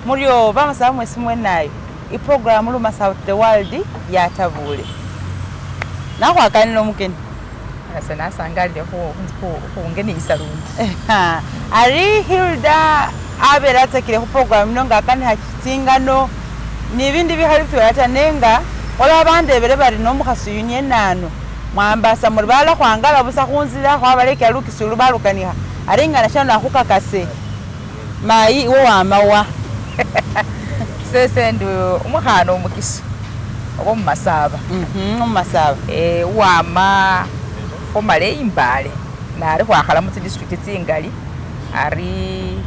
Muryo bamasaba mwesi mwenayo iprogram Lumasaba to the world yatabule nakhwakanile omukeni. Ese nasangalile khungeniyisa lundi. Ari Hilda abele atsakile khuprogram ino nga akanikha tsingano nibindu bikhali bitwela ta nenga waliwo bandebele bari nomukhasi uyu niye nanu mwambasa muri balala khwangala busa khunzila khwabalekela lukisulu balukanikha ari nga nashano nakhukakase mayi iwe wamawa. Sese ndi umukhana omukisu oba omumasaba. Omumasaba. Uwama formally Imbale nari khwakhala mutsi district tsingali ari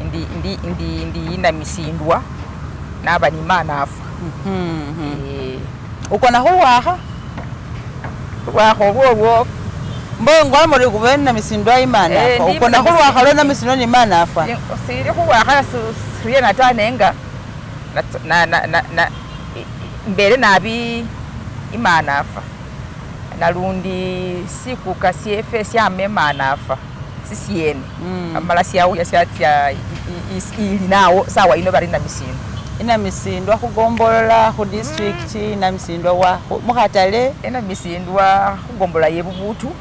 ndi ndi ndi ndi inamisindwa naba ni mana afwa. Ukona khulwakha? Khulwakha olwolwo. Mbo ngwamuri kube namisindwa imana afwa. Ukona khulwakha lwe namisindwa ni mana afwa. Sili khulwakha siriena ta nenga mbele nabi imana afwa. Nalundi sikuka syefe syama imana afwa sisyene. Amala syawuya syatya ili nawo sawa ino bari namisindwa. Inamisindwa khugombolola khu district inamisindwa wa mukhatale. Inamisindwa khugombola ye bubutu.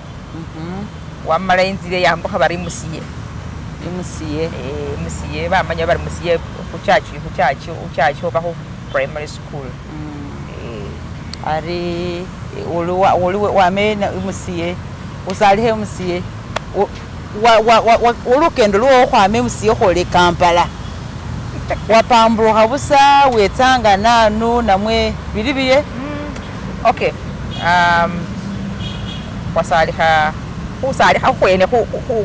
Wamala inzila yambukha bari musiye. Imusiye. Musiye bamanya bari musiye khu church khu church khu church oba khu primary school. Ari uli wame musiye usalikhe musiye olukendo lwo khwama musiye khole Kampala. Wapamburukha busa wetsanga nanu namwe bili bie. Okay. Khwasalikha khusalikha khwene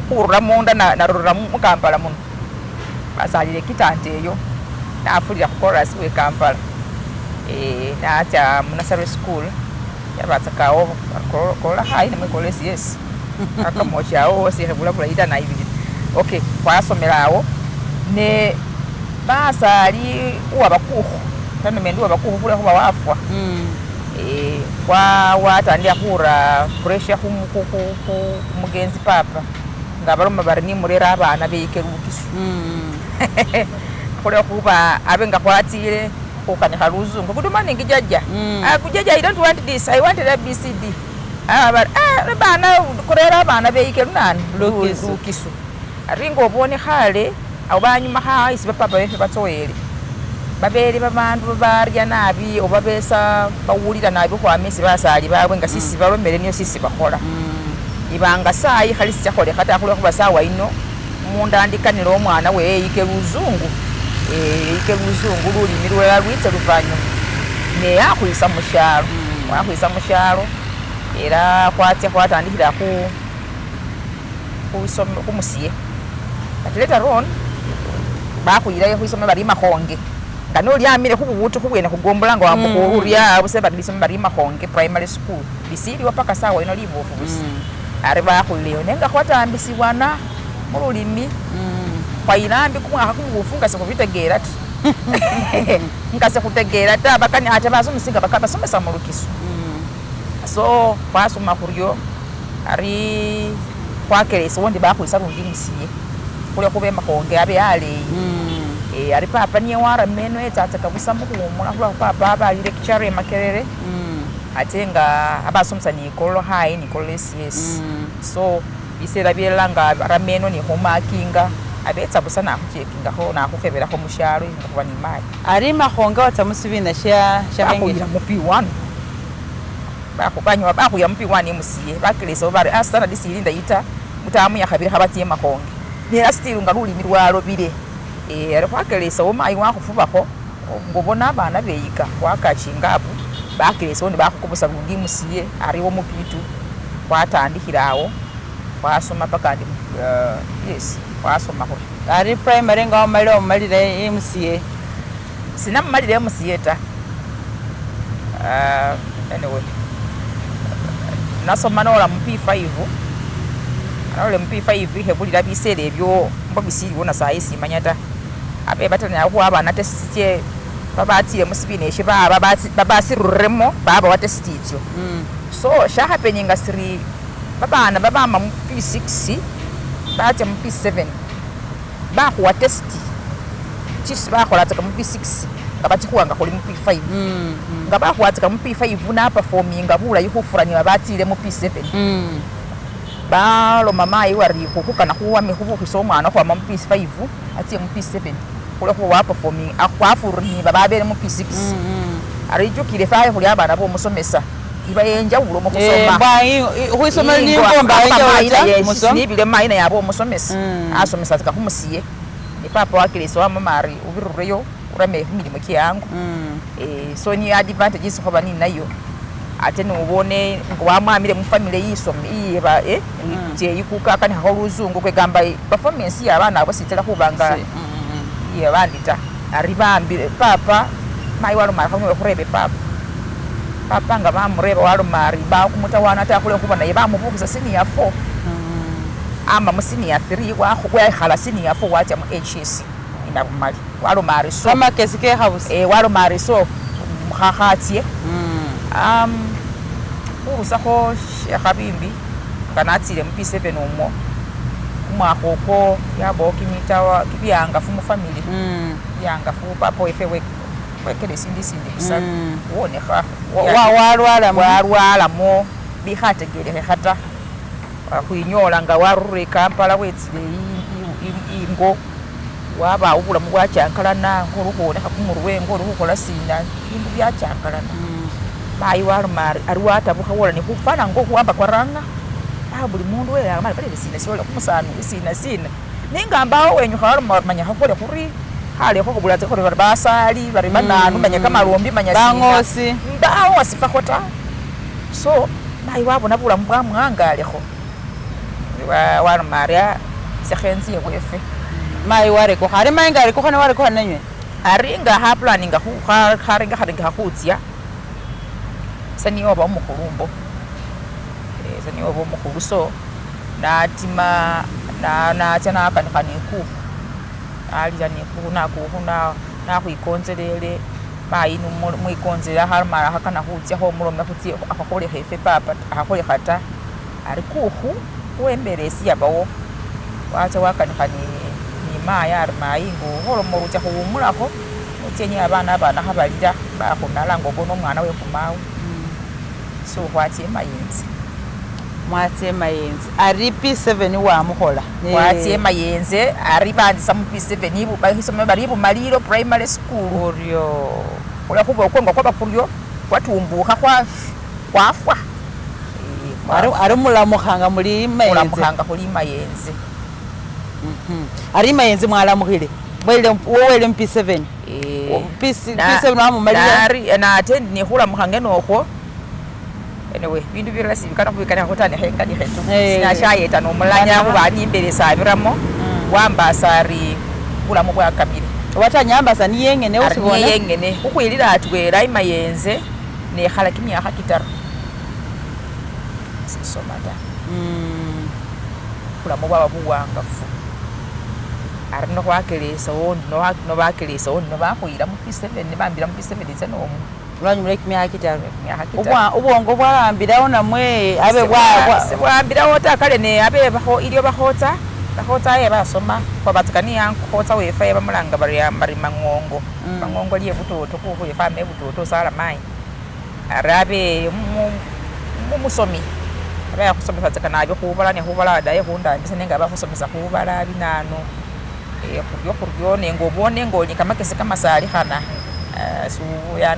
khurura munda narura mukampala muno. Basalile kitante eyo nafulila khukorasi we Kampala. Natsa mu nursery school yabatsakawo kola high namwe kola SS. Akamochawo sikhebula bulayi ta nayibili. Okay, khwasomela awo ne basali uwabakukhu tanomendi uwabakukhu khule khuba wafwa. Watandikha khura pressure khu mugenzi papa nga baloma bari nimurera abana beyike lukisu. Khule khuba abe nga khwatsile khukanikha luzungu. Good morning jaja. Jaja, I don't want this. I want ABCD. Bana kurera abana beyike lunani lukisu. Ari ngobone khale abo banyuma kha isi bapapa befe batsowele. Babele babandu barya nabi oba besa bawulira nabi khwamisi basali babwe nga sisi balomele niyo sisi bakhola. Ibanga sayi khali sikhole khata khule khuba sawa ino umundu andikanila omwana wewe eyike luzungu. Eyike luzungu lulimi lwela lwitsa luvanyuma. Ne yakhwisa mushalo. Wakhwisa mushalo era khwatsa khwatandikhila khu khumusiye. But later on bakhuyila khwisoma bari makhonge. Nga nolyamile khububutu khubwene khugombola nga wambukhurya buse bari lisoma bari makhonge primary school. Lisiliwa paka sawa ino libofu busi. Ari bakhuyileyo nenga khwatambisibwana mululimi. Khwayilambi kumwakha kumubufu nga sikhubitegera ta. Nga sikhutegera ta bakani ate basomesa nga basomesa mulukisu. So khwasoma khuryo ari khwakelesa wondi bakhwisa lundi musiye. Khule khube makhonge abe aleyi. Ari papa niye warameno etsatsaka busa mukhuwumula khulwa papa aba ali lecturer e Makerere. Ate nga abasomesa ni Kololo High ni Kololo SS. So bisela byela nga rameno ni khumakinga abetsa busa nakhuchekingakho nakhukhebelakho mushalo nga khuba ni mayi. Ari makhonge watsa musibina sha Bakhuyila mu P1. Banywa bakhuyila mu P1 musiye bakelesa bari standard sili ndayita mutamu ya khabili khabatsie makhonge. Nera still nga lulimi lwalobile. Ari khwakelesa omayi wakhufubakho ngobona abana beyika khwakachinga apo bakelesa ne bakhukubusa lundi musiye ariwo mu P2 khwatandikhila awo khwasoma paka ndi yes khwasoma khuri. Ari primary nga wamalile omalile MCA. Sinamumalile MCA ta. Anyway nasoma nola mu P5 nola mu P5 ikhebulila bisele ebyo mbo bisiliwo na sayi simanya ta. Abe batanya khuwa abana test tye babatsile musibina esho baba babasiruremo baba wa test itsyo. So shahappeninga siri babana babama mu P6 batya mu P7 Bakhuwa test chisi bakholatsaka mu P6 nga batsikhuwanga khuli mu P5. Nga bakhuwatsaka mu P5 naperforminga bulayi khufura niba batsile mu P7. Baloma mayi wari khukhukana khuwame khubukhisa omwana khukhwama mu P5 atsie mu P7 khulwa khuba waperforming wafurire niba babele mu P6. Arijukile faye khuli abana bomusomesa iba yenjawulo mukhusoma. Khwisomelo ningomba yenjawulo ta nibile mayi naye abe omusomesa asomesa tsika khumusiye ne papa wakelesa wamama ari ubirureyo urame khumilimo kye ango. So niyo advantage isi khoba ninayo ate nobone nga wamwamile mufamily yisomi iyeba cheyikuka akanikhakho luzungu kwekamba performance yabana abo sitela khubanga iyabandi ta. Ari bambile papa mayi waloma ari khanyowe khurebe papa. Papa nga bamureba waloma ari bakumutawana ta khule khuba naye bamubukhisa senior 4 ama mu senior 3 wekhala senior 4 watya mu HS inabumali waloma ari so kamakesi kekhabusa waloma ari so mukhakhatye. Khurusakho shekhabimbi nga natsile mu P7 omwo kumwakha okwo yabawo kimitawa kibyangafu mufamily byangafu papa wefe wekele sindi sindi busa wonekha walwalamo walwalamo bikhategelekhe ta khwinyola nga warurire Kampala wetsile ingo wabawo bulamu bwachankalana ngori khuwonekha kumurwe ngori khukhola sina bindu byachankalana. Mayi waloma ari watabukha wola nekhufana nga khuwamba kwaranga buli mundu welanga mali sina siola khumusanu sina sina nenga mbawo wenyukha waloma manya khakhole khuri khalekho khubula tsikhole bari basali bari bananu manya kamalombi manya sina bangosi mbawo wasifakho ta. So mayi wabona bulamu bwamwangalekho waloma ari sekhenziye bwefe. Mayi warekukha ari mayi nga arekukha newarekukha nanywe ari nga khapulaninga kharenga kharenga khutsya saniyo oba omukhulumbo saniyo oba omukhulu so natima natsa nakanikha nekukhu nalila nekukhu nakukhu nakhwikonzelele mayi mwikonzelela khamala khakana khutsyakho omulome khutye akhakholekha efe papa akhakholekha ta ari kukhu wembele esi yabawo watsa wakanikha ni mayi ari mayi ngokholoma orutsa khuwumulakho otsenye abana abana khabalila bakhunala nga obona omwana wekhumawe. So khwatsa emayenzi mwatsa emayenzi ari P7 wamukhola khwatsa emayenzi ari bandisa mu P7 bakhisoma bari Ibumalilo primary school oryo khula khuba okwo nga kwaba kuryo kwatumbukha khwafwa ari mulamukhanga muli emayenzi mulamukhanga khuli emayenzi. Ari emayenzi mwalamukhile wele mu P7 P7 wamumalila nate nikhulamukhanga nokhwo. Anyway, bindu birala sibikana khubikana khutanikha enganikhe tu sinashayeta nomulanya khuba nimbele sabiramo wambasa ari bulamu bwakamile watanyambasa niyengene usibona niyengene khukhwilila atwela imayenze nekhala kimyakha kitaru sisoma ta. Bulamu bwaba buwangafu ari nokhwakelesa wondi nobakelesa wondi nobakhuyila mu P7 nebambila mu P7 itsa nomu lwanyuma lwekimyaka kitaru ubwongo bwarambilawo namwe abe bwambilawo ta kale ne abe ilyo bakhotsa bakhotsa ye basoma khwabatsikani khotsa wefa bamulanga bari mangongo mangongo liye butoto kukhu yefa ame butoto sala mayi ari abe mumusomi abe yakhusomesa tsikana abe khubala ne khubala daye khundambisa nenga bakhusomesa khubala binano khuryo khuryo nenga obone ngoli kamakesi kamasalikhana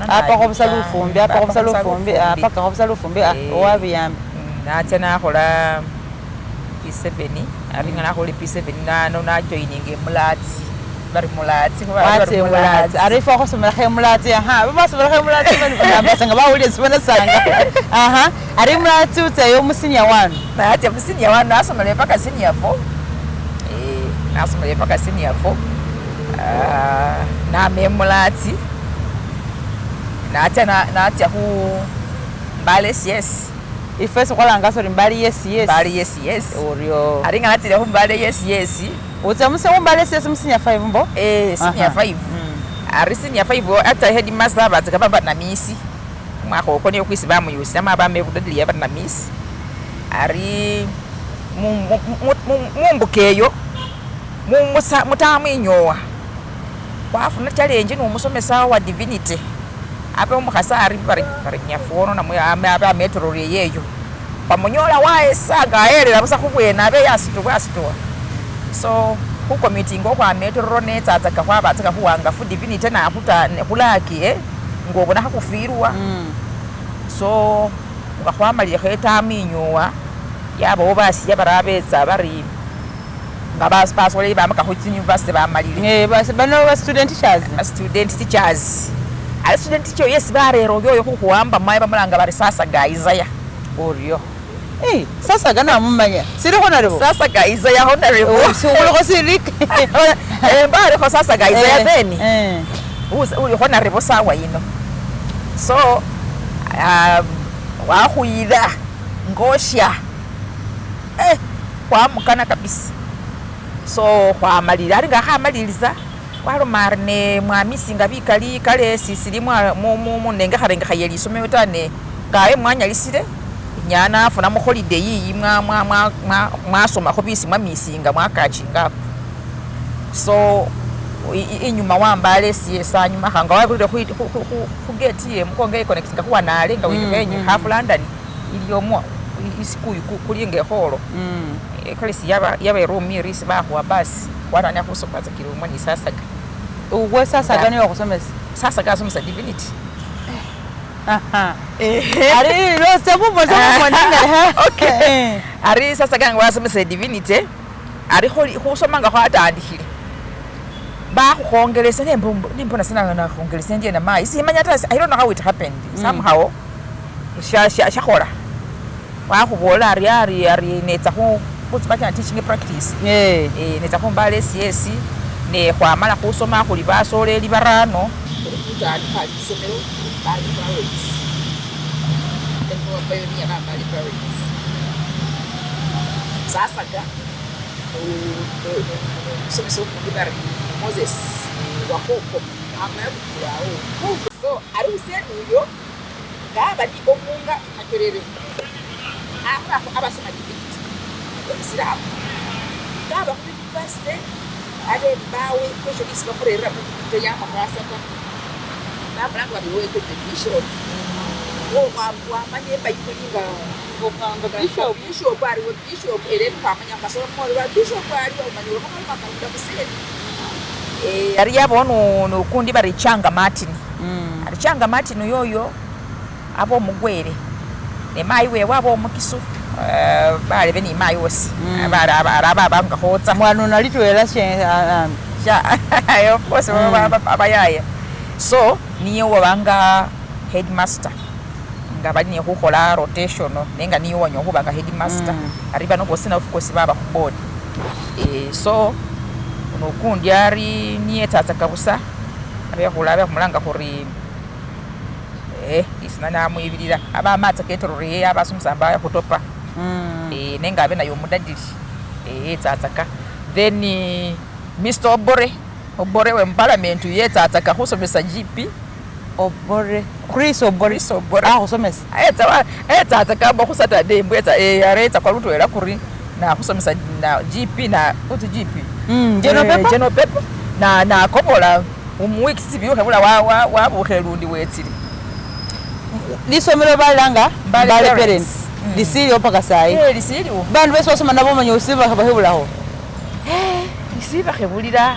apa khobusa lufumbi apa khobusa lufumbi paka khobusa lufumbi owabiyambi. Natsa nakhola P7 ari nga nakhola P7 nano najoininga emulatsi bari mulatsi watsi mulatsi ari ifo khusomela mulatsi aha basomela mulatsi bali nga bawulile sibona sanga aha ari mulatsi utsayo mu senior 1 natsa mu senior 1 nasomela paka senior 4 nasomela paka senior 4 name mulatsi natsa natsa khu Mbale yes ifesi kholanga sori Mbale yes yes Mbale yes yes oryo ari nga natsile khu Mbale yes yes utsa muse khu Mbale yes musinya 5 mbo senior 5 ari senior 5 ata headmaster batsika baba namisi mwakho okwo niyo kwisi bamuyusi ama bame budadili yaba namisi ari mumbukeyo Mutamu inyowa khwafuna challenge nomusomesa wa divinity abe omukhasi ari bari bari nyafuono namwe abe ametorore yeyo khwamunyola waesa nga ayelela busa khubwene abe yasituwa asituwa so khukomitinga okhwama etororo netsatsaka khwabatsaka khuwangafu divinity nakhuta khulaki ngobona khakhufirwa so nga khwamalilekho etamu inyowa yabawo basiya barabetsa bari nga basoleli bamaka khu university bamalile bano ba student teachers student teachers ali student teacher yesi barera oyoyo khukhuwamba mayi bamulanga bari Sasaga Isaiah oryo Sasaga namumanya silikho naribo Sasaga Isaiah honorable siulikho silik mbalikho Sasaga Isaiah then uli honorable sawa yino so wakhuyila ngosha khwamukana kabisa so khwamalile ari nga khamaliliza waloma ari ne mwamisinga bikali kale sisili munengekharengekha ye lisomelo ta ne ngaye mwanyalisile nyana afuna mu holiday yiyi mwasomakho bisi mwamisinga mwakachinga ako so inyuma wambale siyesa anyuma khanga wabirire khu gate ye mukongo iconnectinga khuwanale nga winyukha half London iliomwo isikuyu kuli ngekholo kalesi yaba eroom irisi bakhuwa basi warania khusoma tsakile omwo ni Sasaga uwe Sasaga niwe khusomesa Sasaga asomesa divinity ari lose bubona okay ari Sasaga nga wasomesa divinity ari khusoma nga khwatandikhile bakhukhongelesa nembona sina nakhongelesa ndiye na mayi simanya ta I don't know how it happened somehow shakhola wakhubola ari ari ari netsa khu teaching practice netsa khumbala SS ne khwamala khusoma khuli basoleli barano khutandikha lisomelo bali parents pioneer bali parents Sasaga omusomesa okundi bari Moses Wakoko amabukulawo so ari useni uyo ngaba ni omunga makerere aho abasoma divinity omusiramu ngaba ku university abe bawe question is bakorera mu ya makwasaka bamulanga babiweke the bishop wo wamanye bayibuli nga bishop bishop ari we bishop ere kwamanya kasoro mo ba bishop ari umanye ro mo makunda museni ari yabo no kundi bari Changa Martin ari Changa Martin yoyo abo mugwere ne mayi wewe abo mukisu bale beni mayi wosi bara bara banga khotsa mwana nalitwela sha of course abayaya so niye wabanga headmaster nga bali ni khukhola rotation nenga niye wanyo khubanga headmaster ari bano bosi na of course baba khu board so nokundi ari niye tsatsa kabusa abekhula abekhumulanga khuri isina namwibilila aba amatsa ketorore abasomesa mbaya khutopa nenga abe nayo omudadili tsatsaka then Mr. Obore Obore we parliament yetsatsaka khusomesa GP Obore Chris Obore Chris Obore akhusomesa etsatsaka mbo khu Saturday mbwe aretsa kwa lutwela kuri na khusomesa na GP na utu GP General Pepper General Pepper na na kobola mu week sibiukhe bula wa wabukhe lundi wetsile lisomelo balanga Mbale parents lisiliwo paka sayi lisiliwo bandu besi wasoma nabo omanya usiba bakhebulaho isiba khebulila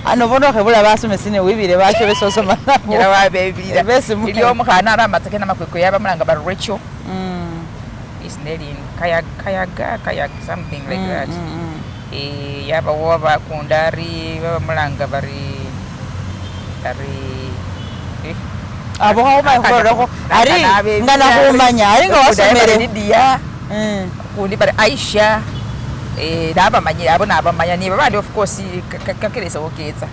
ano bona khebula basomesine wibile basho besi wasoma nabo nyala wabebilila iliwo omukhana aramatsa kena makwekwe yabamulanga bari Rachel isnelin kayaga kayak something like that yabawo bakundari babamulanga bari abo khoma khulolekho ari nga nakhumanya ari nga wasomele Lydia kundi bari Aisha nabamanyile abo nabamanya nibo bandi of course kakelesa woketsa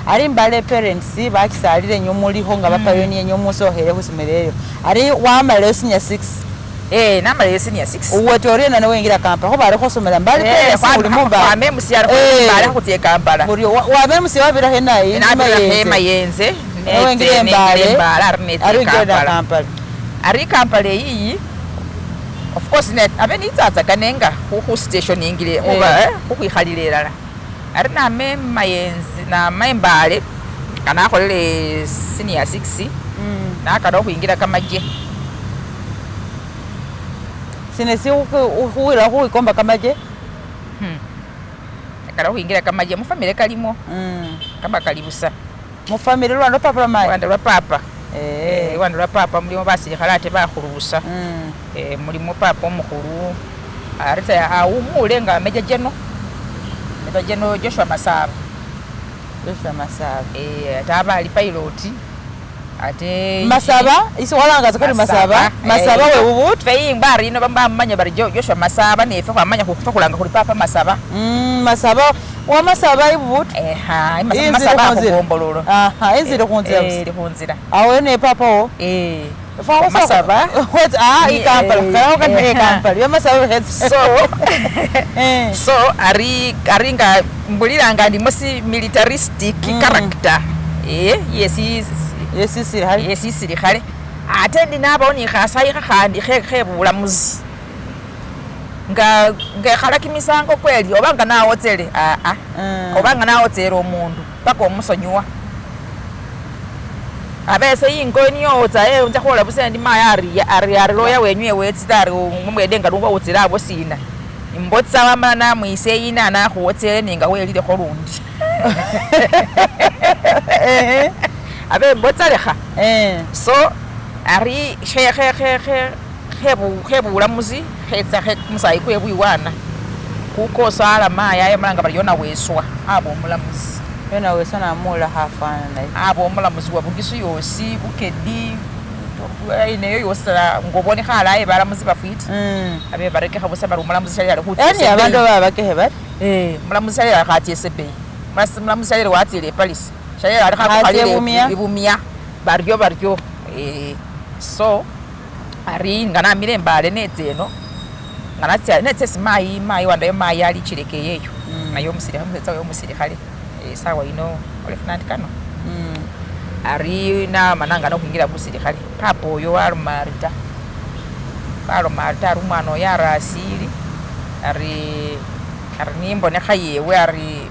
ari Mbale parents bakisalile nyo mulikho nga bapioneer nyo musokhele khusomelo eyo ari wamalile senior 6 namalile senior 6 uwe na wengila Kampala khuba ali khosomela Mbale parents khuli mumba wame musialo Mbale khutsie Kampala buri wabe musialo wabira henayi mayenze wengile Mbale ari Kampala ari Kampala iyi of course net abe nitsatsa kanenga khu station ingile khuba khukhwikhalila elala Ari name mayenzi nama embale nga nakholele senior six nakana khukhwingila kamaje. Sinesi khuwila khuwikomba kamaje? Nakana khukhwingila kamaje mufamily kalimo kaba kali busa. Mufamily lwanda papa lwa mayi? Lwanda lwa papa. Lwanda lwa papa mulimo basilikhale ate bakhulu busa. Mulimo papa omukhulu ate awumule nga Major General, Major General Joshua Masaba. Joshua Masaba. Ate aba ali pilot ate. Masaba isi walanga kori Masaba, Masaba we bubutu. Fe imbari ino bamanya bari Joshua Masaba, nefe khwamanya khulanga khuli papa Masaba. Masaba wa Masaba ibubutu. Eha. Inzira Masaba khunzira. Khugombololo. Aha, inzira khunzira busa. Ili khunzira. Awo ne papa wo. Masaba. Ah, Ni, ikampala kalaho kati ekampala yo Masaba So so ari ari nga mbulilanga ndimo si militaristic character yesi. Yesisiri hali. Yesisilikhale ate ndi nabawo ni khasayi khakhandi khe bulamuzi nga ngekhala kimisango kweli oba nga nawotsele aa oba nga nawotsele omundu paka omusonyiwa abe ese ingo niyo otsa nja khola busa endi mayi ari ari ari lawyer wenywe wetsile ari mumwede nga luba wotsele abo sina imbotsa wamala namwisa eyina nakhuwotsele nenga welilekho lundi abe mbotsa lekha. So ari khe khe khe khe khe bulamuzi khetsa khe kumusayi kwe bwiwana kukosa alama yayamala bari yona weswa aba omulamuzi. Yona weswa namula khafana naye. Aba omulamuzi wa Bugisu yosi, Bukedi ineyo yosi ngobonekha alaye balamuzi bafwiti abe barekekha busa bari omulamuzi shali ali Yani abandu baba bakehe bari. Mulamuzi shali ali khatsa ebeyi, mulamuzi shali watsile eParis, shali ali Khatsa Ebumia. Ibumia baryo baryo. So ari nga namile embale netsa eno nga natsa netsa esi mayi, mayi wandayo, mayi ali chilekeyeyo naye omusilikhale omusetsa wewe omusilikhale sawa yino lieutenant kano ari namana nga nokhwingila busilikhale papa oyo waloma ari ta, baloma ari ta, ari umwana oyo ari asili ari ari nimbonekha yewe ari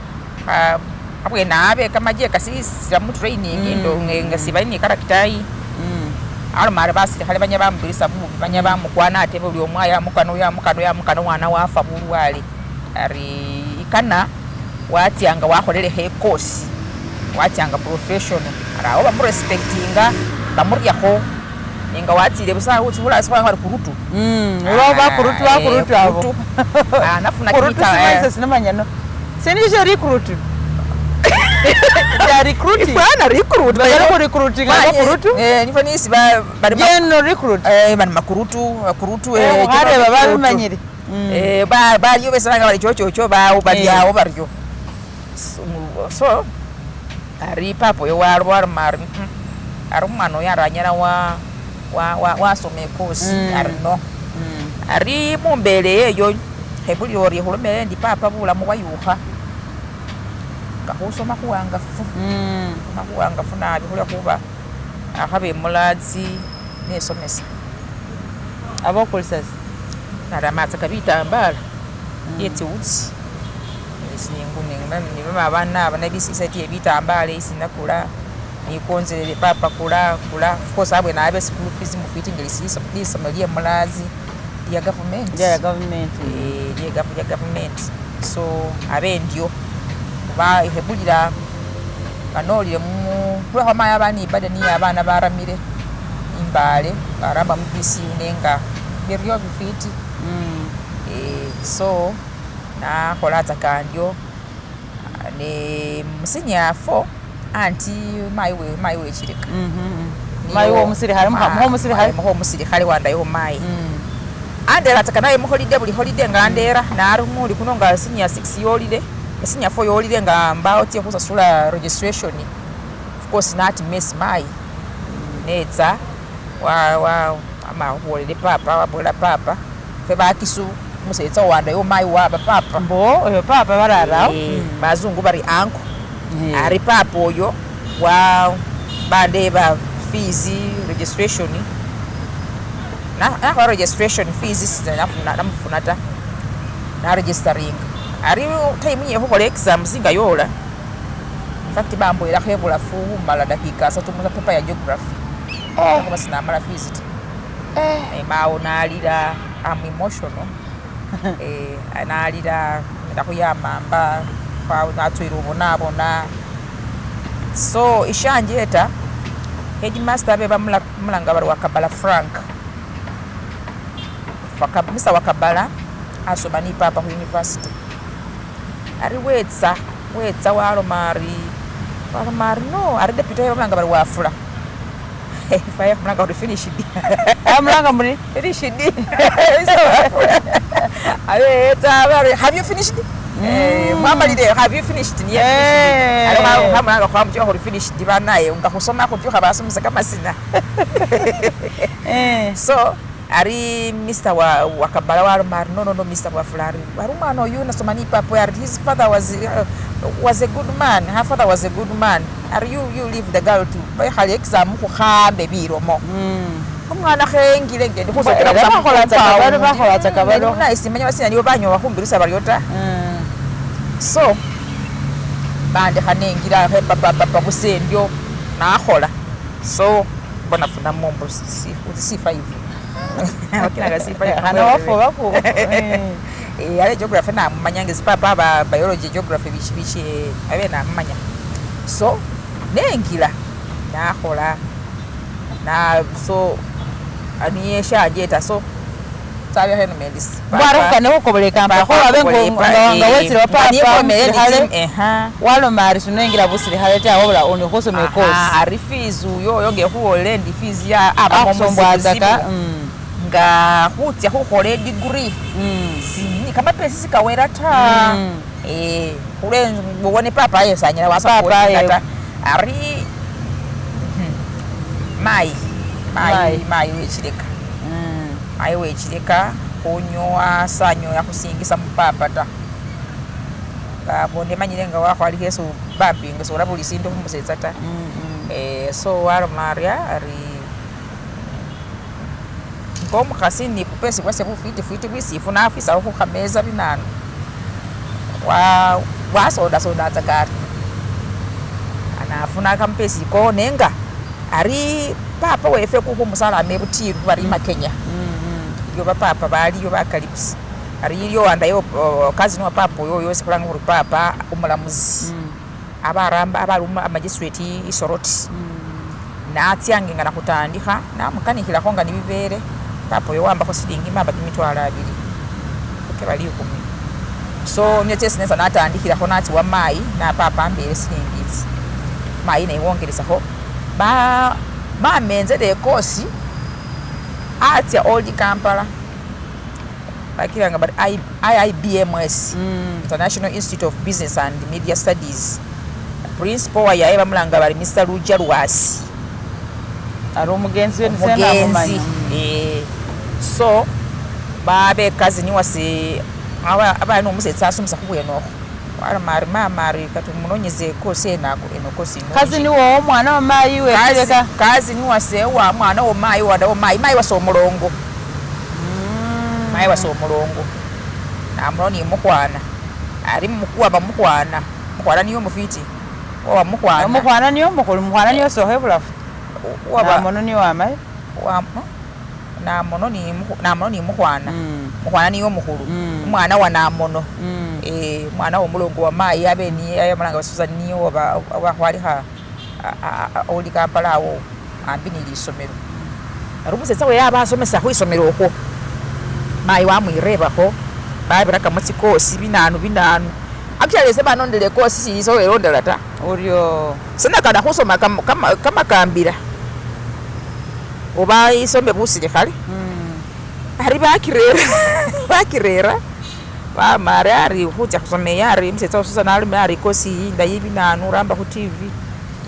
abwene abe kamaje kasisila mutraining ndo nga sibali ni character yi. Aloma ari basilikhale banya bamubirisa bubi, banya bamukwana ate buli omwe yamukana oyo yamukana oyo yamukana omwana wafa bulwale ari ikana watyanga wakholelekho ecourse watyanga professional ari awo bamurespectinga bamuryakho nenga watsile busa bulasi khwanga bari kurutu. Olwa bakurutu bakurutu abo. Nafuna kurutu. Kimita. Simanise sinamanya no sinisho recruit ya recruiting. Ifwana recruit. Bari ku recruiting abakurutu. Nifo nisi bari general recruit. Bari makurutu makurutu. Khareba babimanyire. Baliyo besi banga bari chochocho bawo bali awo baryo. So ari papa oyo waloma ari ari umwana oyo aranyala wa wasoma ecourse ari no ari mumbele eyo khebulila ori khulomele ndi papa bulamu bwayukha nga khusoma khuwangafu khusoma khuwangafu nabi khulwa khuba akhaba emulatsi nesomesa. Abokulisasi. Naramatsa bitambala byetsiwutsi nibaba nabisisa tie bitambala isi nakula nikonzelele papa kula kula. Of course abwene abe school fees mufiti ngeli lisomelo lye mulazi lya government. Ya government. Lye government. So abe ndyo kuba ikhebulila nga nolile khulwekhuba mayi aba ni burden ye abana baramile imbale baramba mu PCU nenga biryo bifiti. So nakhola ndyo ne musenior four anti mayi we mayi wechileka. Mayi wo omusilikhale mukho omusilikhale. Mukho omusilikhale wandayo mayi andera tsaka naye muholiday buli holiday nga andera nari muli kuno nga senior 6 yolile, senior 4 yolile nga mbawo tye khusasula registration. Of course nati mess mayi netsa wa wa ama khubolele papa wabolela papa fe bakisu umusetsa wandayo mayi waba papa. Mbo oyo papa bararawo. Bazungu bari uncle ari papa oyo wa bandeba fees registration nakhola registration fees namufuna ta naregisteringa. Ari time ye khukhola exams nga yola infact bamboyelakho ebulafu khumala dakika asatu mu paper ya geography khuba sinamala fees ta. Mawo nalila, am emotional, nalila ndakhuyamamba natswile ubonabona. So ishanjeta headmaster abe bamulanga bari Wakabala Frank. Mr Wakabala asoma ni papa khu university. Ari wetsa waloma ari no ari deputy bamulanga bari Wafula. Faye khumulanga uri finished. Amulanga muri finished. Abe etsa bari have you finished? Mwamalile have you finished? Niye finished. Ari khamulanga khwamuchukha khuri finished banaye nga khusoma khutyukha basomesa kamasina. So ari Mr Wakabala waloma ari no Mr Wafula ari umwana oyu nasoma ni papa ari his father was a good man, her father was a good man. Ari you leave the girl to bayikhale exam khukhambe bilomo. Omwana khengile ngende khusokela bakholatsa kabalo. Naye simanya basina nibo banyowa khumbirisa baryo ta. So bandekha nengira khe papa busendyo nakhola. So bona funa mombo C5. Wakinaga C5. Khana wafoba ku. Ale geography namumanya ngezi papa ba biology geography bichi abe namumanya. So nengila nakhola na so aniye shajeta so sabe heno mendis. Bwara khane khukoboleka mba khoba nga wetsile wa papa musilikhale waloma ari sinengira busilikhale ta wabula oni khusoma ekosi. Ari fees uyo nge khuwole ndi fees ya abasombwazaka nga khutya khukhola degree. Sini kama pesa sikawera ta. Khule ubone papa yesanyira wasapota ta. Ari mai wechileka. Mai wechileka khunyowa sanyoya khusingisa mupapa ta. Bonde manyile nga wakhwali kheso bampinga sola buli sindu khumusetsa ta. So waloma ari ngomukhasi ni kupesi bwase bufiti fiti bwisifu nafisa khukhameza binanu. Wa soda tsakari. Anafuna kampesi ko nenga ari papa wefe kukhumusala mebutiru bari makenya. Iyo bapapa baliyo bakalipusi. Ari iyo wandayo kazi no papa oyo yose khulanga khuri papa umulamuzi. Abaramba abaluma amagistrate isoroti. Natsyange nga nakhutandikha namukanikhilakho nga nibibere papa oyo wambakho silingi mamba kimitwalo abili kebali 10. So nyetse sinesa natandikhilakho natsi wa mayi na papa ambele silingi itsi mayi neiwongelesakho ba bamenzele ekosi atya Old Kampala bakiranga bari IIBMS International Institute of Business and Media Studies. Principal wa yaye bamulanga bari Mr Luja Lwasi. Ari omugenzi we nisena amumanya. So babe cousin wase aba no musetsa asomesa khubwenokho. Wala mari mama katumunonyeze kosi enako enokosi. Cousin wo omwana wa mayi we kireka. Cousin wase wa mwana wo mayi wada wo mayi mayi wase omulongo. Mayi wase omulongo. Namuloni mukhwana. Ari mukuwa ba mukhwana. Mukhwana niyo mufiti. Wa mukhwana. Mukhwana niyo mukhulu, mukhwana niyo sohe bulafu. Namono niyo wamayi. Wa namono ni mukhwana. Mukhwana niyo mukhulu. Umwana wa namono. Mwana wo mulongo wa mayi abe ni ayamulanga Susan niyo wa khwalikha Old Kampala awo ambi ni lisomero. Arumusetsa we yabasomesa khwisomero okwo. Mayi wamwirebakho babiraka mutsikosi binanu. Actually se banondele kosi siso erondela ta. Oryo sinakana khusoma kama kambira. Oba isombe busilikhale. Ari bakirera. Bamare ari khutya khusomeya ari musetsa Susan alume ari kosi indayi binanu ramba khu TV.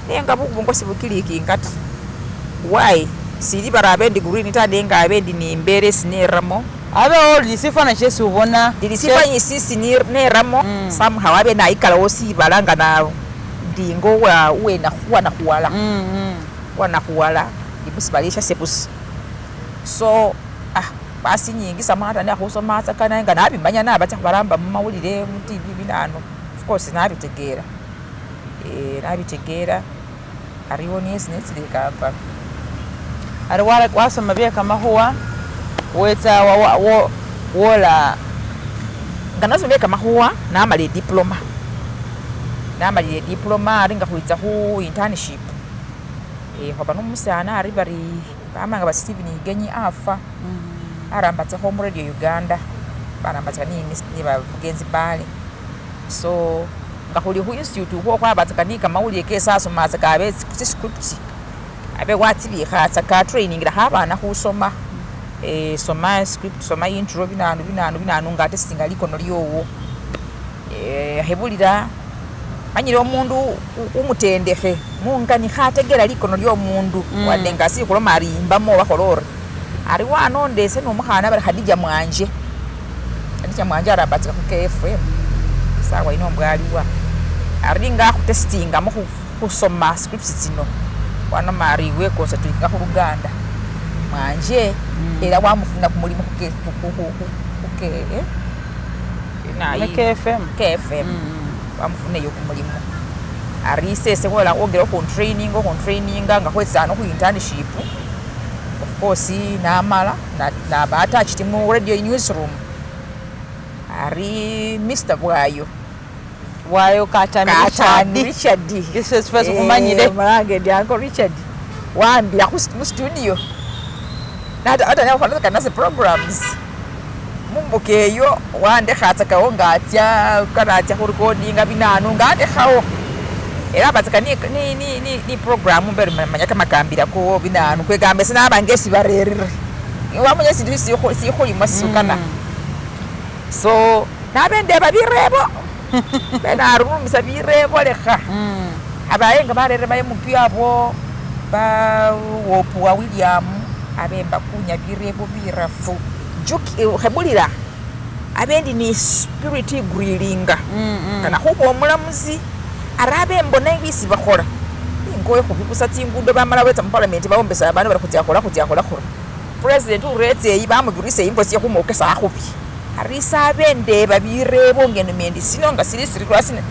Nenga bubungosi bukilikinga ta. Why? Sili barabe ndi green ta nenga abe ndi nimbere sineramo. Abe oli sifana chesi ubona. Ndilisifa sisi neramo somehow abe naikala wosi balanga na ndingo wa wena wana kuwala. Wana kuwala ibusibalisha sepusi. So Basinyingisamo ata khusoma tsaka nga nabimanya nabatsa khubaramba mumawulile mu TV binanu of course nabitegera nabitegera ariwo niesi netsile Kampala. Ari wasoma bye kamakhuwa wetsa wola nga nasoma bye kamakhuwa namala ediploma ari nga khwitsa khu internship khoba nomusana ari bari bamanga ba Stephen Higenyi afa arambatsakho mu Radio Uganda barambatsaka ni bagenzi bale so nga khuli khu institute khwo khwabatsaka ni kamawulile kesi asomatsaka abe tsiscript abe watsibikhatsaka trainingira khabana khusoma soma script soma intro binanu binanu binanu nga atestinga likono lyowo khebulira manyile omundu umutendekhe mungani khategela likono lyomundu wade nga sikhuloma ari imbamo bakhola ori ari wanondese nomukhana bari Khadija Mwanje arambatsika khu KFM sawa ino mbwaliwa ari nga khutestingamo khusoma scripts tsino wanoma ari we concentratinga khu Luganda Mwanje era wamufuna kumulimu KFM KFM wamufuneyo kumulimu ari sese wola wongera khuntraininga nga khwetsana khu internship of course namala naba attached mu radio newsroom ari Mr. Bwayo Katani Richard this is first khumanyile malange ndi Uncle Richard wambira mu studio ata nakhola kanase programs mumbukeyo wandekhatsakawo ngatya kanatya khurecordinga binanu ngandekhawo era batsaka ni program mbere manya kamakambira ko binanu kwegamba sinaba ngesi barerere wamanya sindu sikhulimo sisukana so nabendeba birebo benarumisa birebo lekha abayenga barere ba MP abo ba wopuwa William abemba kunya birebo birafu khebulira abendi ni spirit grillinga kana khuba omulamuzi arabe mbona bisi bakhola ingoye khubikusa tsingudo bamala betsa mu parliament bawombesa abandu bari khutya khola president uretse bamubirise imbosi khumukesa akhubi arisa abende babirebo ngeno mendi sino nga sili siri lwasine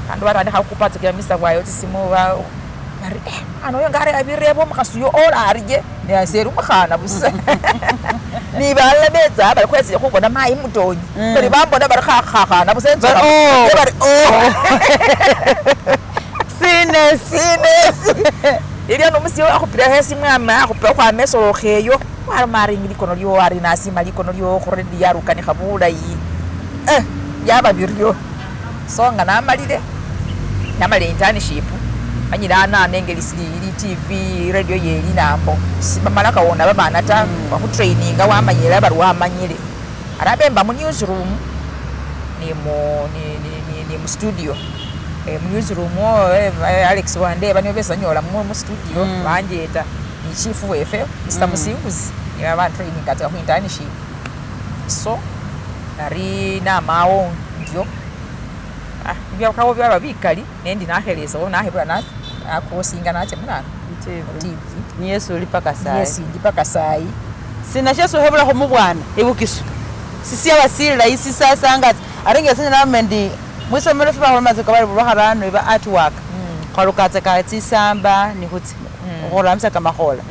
bandu barandikha khukhupatsakila Mr. Bwayo tsisimu bari ano yo ngare abirebo mukhasi yo ola arye ne aseri umukhana busa ni balala betsa bari khwetsile khubona mayi mutonyi bari bambona bari khakhakhana busa enzola bari sinesi ilio nomusio akhupilakho esimu akhupila khwama esolokheyo waloma ari likono lyo ari nasima likono lyo khuredi yarukanikha bulayi yaba biryo so nga namalile internship manyile ananengeli sili TV radio yeli nambo sibamala kawona babana ta bakhutraininga wamanyile bari wamanyile arabemba mu newsroom ni mu studio mu newsroom Alex Wande baniyo besanyola mu studio banjeta ni chief wefe Mr. Musinguzi niba bantraininga tsaka khu internship so nari namawo ndio byakawo byaba bikali nendi nakhelesawo nakhebula nakrosinga nacha munana TV niyesu uli paka sayi yes ndi paka sayi sina shesu hebulakho mubwana ibukisu sisi abasilila isi sasanga aringa sina namendi mwisomero fe bakholoma bali bulwakharano iba artwork khwalukatsaka tsisamba nikhutsi khurambisa kamakhola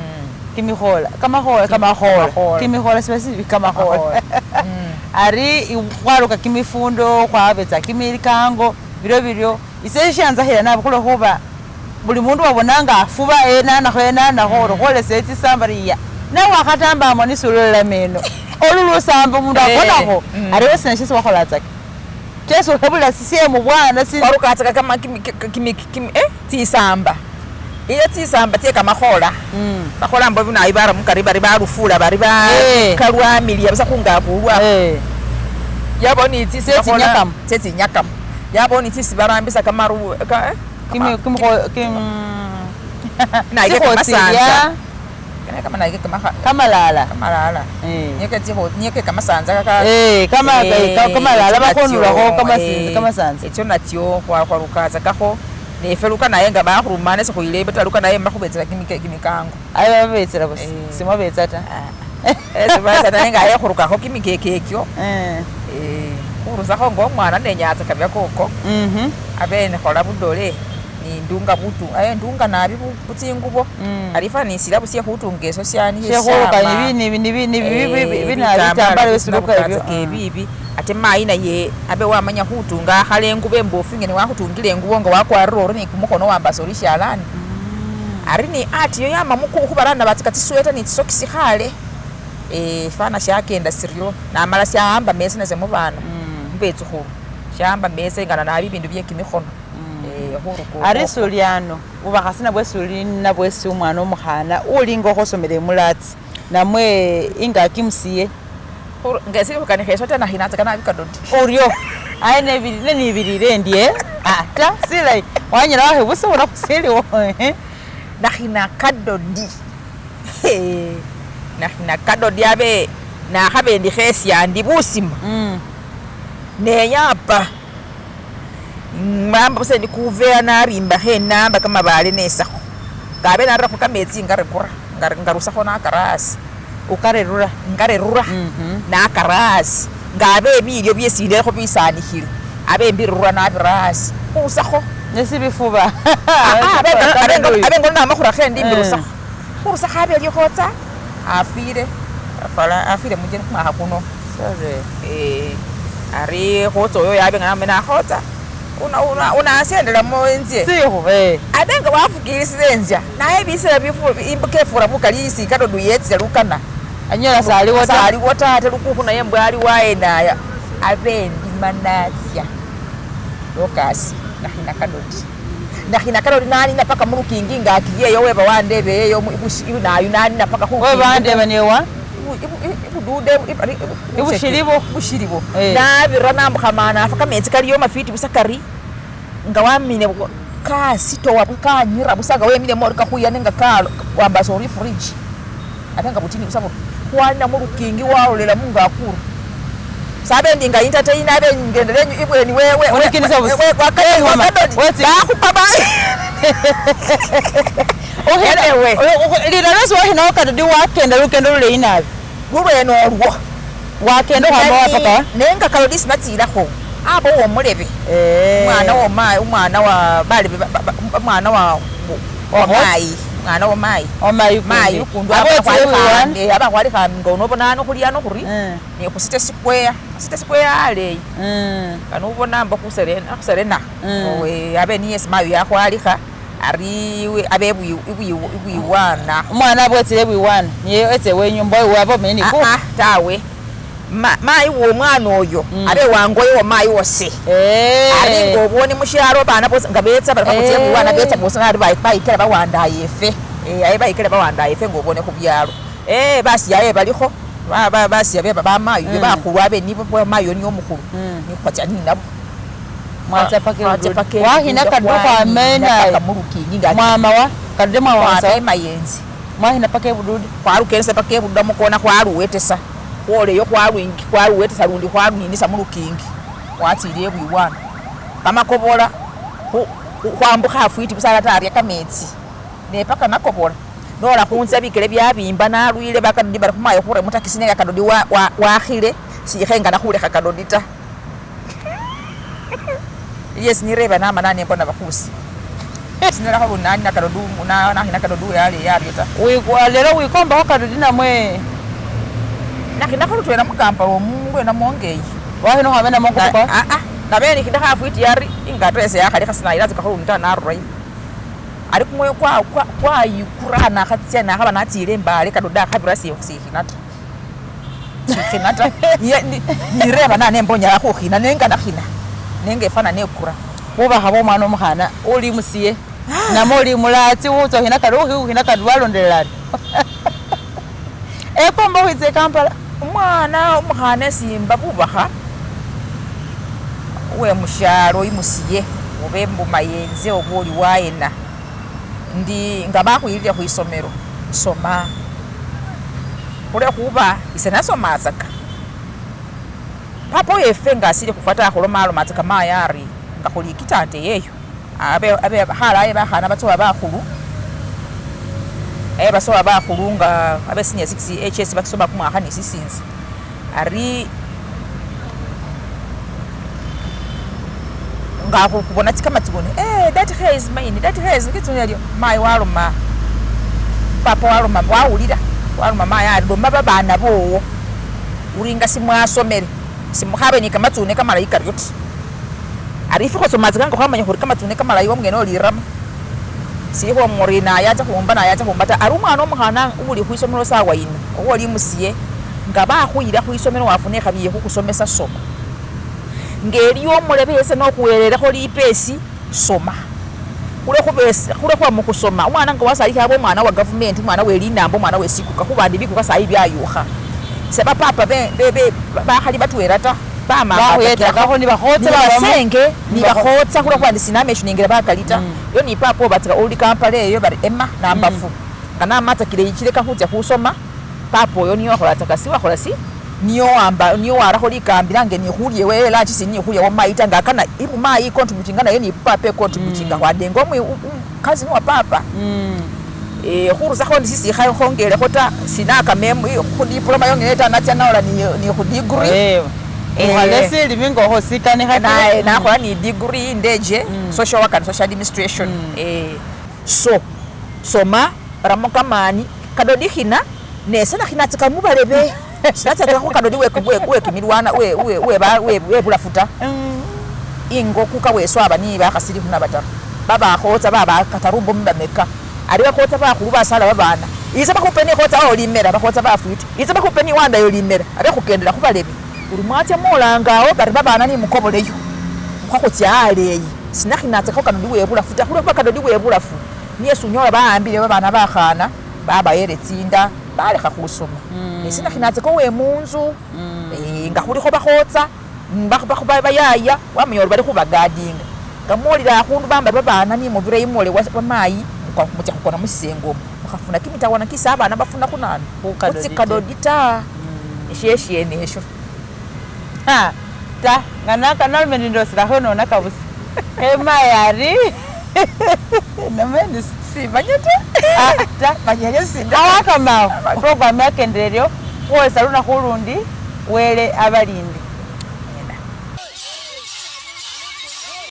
kimikhola kamakhola kamakhola kimikhola sibasi kamakhola ari khwaluka kimifundo khwabetsa kimilikango bilyo bilyo ise shanzakhila nabukhulo khuba buli mundu wabonanga afuba enanakho enanakho orokholesa tsisamba riya nawakhatambamo nisulolela meno olulusamba mundu akonakho ariwo sina shesi wakholatsaka cheso hebula sisie mubwana si warukatsaka kama tsisamba iyo tsisamba tse kamakhola bakhola mbo binayi bara mukari bari barufula bari bakalwamiliya busa khungabulwa yaboni tsisi tsinyakamu tsinyakamu yaboni tsisi barambisa kamaru kamalala kamalala nyeke tsiho nyeke kamasanza ka kama kamalala bakhonulakho kamasanza etyo natyo khwarukatsakakho nefeluka naye nga bakhurumane sekhuilebe taluka naye makhubetsela kimikango ayo babetsela busa simwabetsa ta Esibasa nenga yekhurukakho kimikeke ekyo Eh. khurusakho nga omwana nenyatsaka byakoko abe nekhola budole nindunga butu ndunga nabi tsingubo ari fana nisila busie khutunga esyo syanikhe Shekhuruka bitambala bisiruka ebyo. Ebibi ate mayi naye abe wamanya khutunga akhala engubo embofu ngene wakhutungile engubo nga wakwarire ori nikumukhono wambasa ori shalani ari ni art iyo yama mukukhu barana batsika tsisweta ni tsisokisi khale fana shakenda siryo namala shawamba mese nase mubana mubetsukhulu shawamba mese ngana nabi ibindu bye kimikhono khuruka Ari suli ano bubakhasi nabwe suli nabwesi omwana omukhana ulinga okhosomela emulatsi namwe ingaki musiye ngesili khukanikha esyo ta nakhinatsaka nabi kadodi uryo aye nenibilile endye ta silayi wanyala wakhebusa ubona khusiliwo. Nakhina kadodi nakhina kadodi abe nakhaba endi khesyandi busima neyapa mamba busa endi kuvera narimbakho enamba kamabale nesakho ngabe narakho kametsi ngarekura ngarusakho nakara asi ukarerura ngarerura nakara asi ngabe bilyo byesi nderekho bisanikhile abe mbirura nabira asi khurusakho nesibifuba abe ngono namakhura khendi mbirusakho khurusakho abe likhotsa afile afile mujeni khumwakha kuno. Sorry. Ari khotsa oyo yabe nga nakhotsa unasyendelamo enzye Sikhu ate nga wafukilisile enzya naye bisela imbuka efura bukali isi kadodu yetsile lukana anyola saliwo ta saliwo ta ate lukukhu naye mbwe ali wayenaya abe ndima natsya lokasi nakhina kadodi nakhina kadodi nanina paka mulukingi nga akiyeyo weba wandebeyeyo nayu nanina paka webandeba niwa ibudude Ibushilibo. Ibushilibo nabira nambukhamana afa kametsi kaliyo mafiti busa kari nga wamine kasitowa kanyira busa nga wemilemo ori kakhuya nenga wambasa ori fridge ate nga butini busa buri khwanina mulukingi walolela mungakuru sabe ndi nga entertain abe ngendele ibweni wewe Unikilisa busa. bakhupa ba Anyway. Lila lwesi wakhinawo kadodi wakenda lukendo luleyi nabi lulwene olwo wakenda okhwama wapaka nenga kalodi sinatsilakho aba womulebe umwana woma umwana wa balebe umwana wa mayi mwana wa mayi omayi mayi ukundu aba khwalikha nga unobona khuli ano khuri nekhusite square site square aleyi kana ubona mbo khuserena khuserena abe niye mayi yakhwalikha ari abe ibwiwana umwana abwetsile bwiwana niye etse wenyumba waba omenye niku tawe mayi womwana oyo abe wangoye wa mayi wose ari nga obone mushalo bana bose nga betsa bali khutsia bwiwana betsa bose ari bayikela bawandaye efe aye bayikela bawandaye efe nga obone khubyalo basiya balikho basiya be bamayi bakhulu abe nibo mayi niyo omukhulu nikhwatsa ninabo mwatsa paka wakhina kadodo khwamena mulukingi mwama wa kadodo mwawasa mayenzi mwakhina paka ebududu khwarukenesa paka ebududu mukona khwaruwetesa khwoleyo khwaruwetesa lundi khwaruninisa mulukingi khwatsile ebwiwana kamakobola khwambukha afwiti busa ata arya kametsi nepaka nakobola nola khunza bikele byabimba nalwile bakadodi bali khumayo khura mutakisi nenga kadodi wakhile sikhengana khulekha kadodi ta yes nireba nama nane mbona bakhusi sinalakho lunani nakadodu nakhina kadodu yale yaryo ta lelo wikombakho kadodi namwe nakhinakho lutwela mukampala omu lwena mongeyi wakhina khwamena mongokoka nabe nikhindakho afwiti yari ingato ese yakhalikha sinayilatsakakho lundi ta narurayo ari kumwoyo kwayikura nakhatsya nakhaba natsile embale kadodo akhabira sikhina ta sikhina ta nireba nane mbonyala khukhina nenga nakhina nenga efana nekura bubakha bwa omwana omukhana uli musiye namwe oli mulatsi utsa ukhina kadi ukhina kadi walondelela ari ekomba khwitsa ekampala omwana omukhana esimba bubakha wemushalo imusiye obe mbumayenze oba oli wayena ndi nga bakhwilile khwisomelo soma khulwekhuba ise nasomatsaka papa wefe nga asili khufwa ta khulomalomatsaka mayi ari nga khuli ikitante yeyo abe khalaye bakhana batsowa bakhulu Basowa bakhulu nga abe senior 6 HS bakisoma kumwakha ni sisinzi ari nga khubona tsikamatsibone that hair is mine, that hair is kitsune alyo mayi waloma papa waloma wawulira waloma mayi ari loma babana bowo uringa simwasomele simukhabe ni kamatsune kamalayi karyo ta ari ifwe khwasomatsaka nga khwamanya khuri kamatsune kamalayi wamwene olirama silikho muri nayacha khumba nayacha khumba ta ari umwana omukhana uli khwisomelo sawa yino oba oli musiye nga bakhuyila khwisomelo wafuna ikhabi ye khukhusomesa soma ngeliyo omulebe yesi nokhuwelelekho lipesi soma khulekhuba mukhusoma omwana nga wasalikha abe omwana wa government omwana we linambo omwana we sikuka khubandi bikuka sayi byayukha se bapapa bakhali batwela ta bakhuyetrakakho nibakhotsa nibasenge nibakhotsa khulwekhuba ndi sinameshoningile bakali ta yo ni papa obatsaka oli Kampala eyo bari ema nambafu nga namatsakile ichileka khutsa khusoma papa oyo niyo wakholatsaka si wakhola si niyo wamba niyo warakho likambila nge nikhulye wewe lunch sinikhulya wamayi ta ngakana ibumayi contributinga naye ni papa contributinga khwadenga cousin wa papa khurusakho ndisisikhayo khongelekho ta sinakamemo khudiploma yongene ta natsa naola ni khudegree ukhala silimi ngokhosikanikha nakhola ni degree indeje social work and social administration. So soma ramo kamani kadodi khina nesenakhinatska mubalebe sinatsatsakho kadodi wekimilwana webulafu ta ingo kuka weswaba ni bakhasili khuna bataru babakhotsa babakatarumbo mubameka ari bakhotsa bakhulu basala babana isa bakhupe nikhotsa olimela bakhotsa bafwiti isa bakhupe niwandayo olimela abe khukendela khubalebe uri mwatya molangawo bari babana nimukoboleyo mukhakhutya aleyi sinakhinatsekho kadodi webulafu ta khulwekhuba kadodi webulafu niye sunyola bahambile babana bakhana babayele tsinda balekha khusoma nesinakhinatsekho wemunzu nga khulikho bakhotsa bayaya wamanya ori bali khubagadinga nga mwolile akhundu bamba babana nimubira imole wamayi mutsa khukona musisenge omwo mukhafuna kimitawana kisi abana bafuna khunanu khutsikadodi ta eshyeshene esho ta nga nakalume nindosilakho nona kabusa khemayi ari nomendi simanya ta ta manyanya sinda awakamao program yakendeleryo khuwesa lunakhu ulundi wele abalindi.